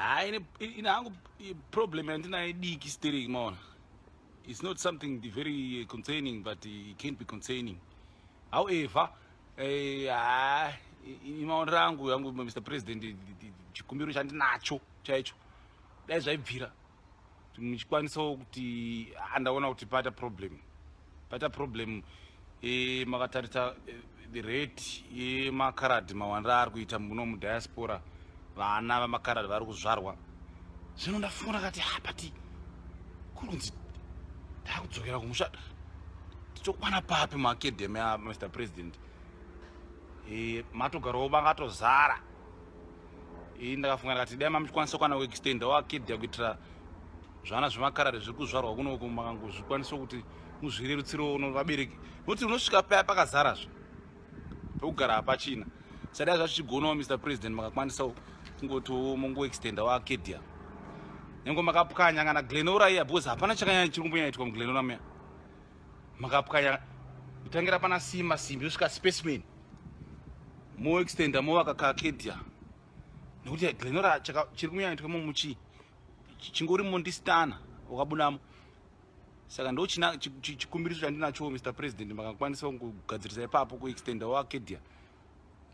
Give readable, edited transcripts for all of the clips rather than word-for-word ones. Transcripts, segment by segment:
Haa, ine hangu problem yandinayo diki stereki, maona. It's not something very concerning, but it can't be concerning. However, haa, imaonero angu yangu, Mr President, chikumbiro chandinacho chaicho, dai zvaibvira muchikwanisawo kuti andaona kuti paita problem, paita problem. Makatarisa the rate yemakaradhi mawandiro ari kuita muno mudiaspora, vana vamakaradhi vari kuzvarwa. Zvino ndafunga kati hapati kuri kunzi takudzokera kumusha, titokwana papi muacademy yaMr President? Matogarawo vangatozara. Ndakafunga ndakati dai mamuchikwanisa kwana kuextendawo academy kuitira zvana zvemakarari zviri kuzvarwa kunoku, makangozvikwanisa kuti muzvirerutsirewo vabereki, nokuti unosvika paya pakazarazve, pekugara hapachina. Sadai zvachichigonawo, Mr President, makakwanisawo kungotiwo mungoextendawo academy, nyange makapwanya kana Glen Norah iya, because hapana chakanyanya chiri kumbonyaitwa muGlen Norah muya. Makapwanya kutangira pana sima simbi yosvika Specimen, moextenda, movaka kaacademy, nekuti Glen Norah chiri kunyanyaitwa imomo chii? Chingori mondistana wakabudamo. Saka ndo chikumbiriso chandinacho, Mr President, makakwanisa kugadzirisa ipapo, kuextendawo academy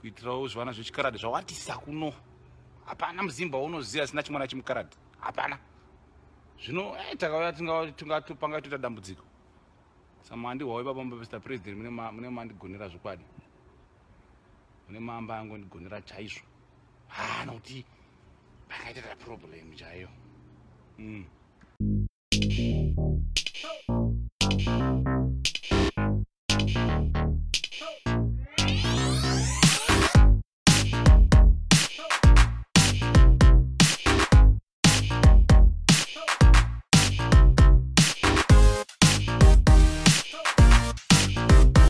kuitirawo zvivana zvechikaradi zvawatisa kuno. Hapana muzimba waunoziva asina chimwana chimukaradi, hapana. Zvino takauya panga toita dambudziko. Samandihwawo ipapo, Mr President, mune mandigonera zvokwadi, mune mamba angondigonera chaizvo. Ha, nokuti pakaita problem chaiyo.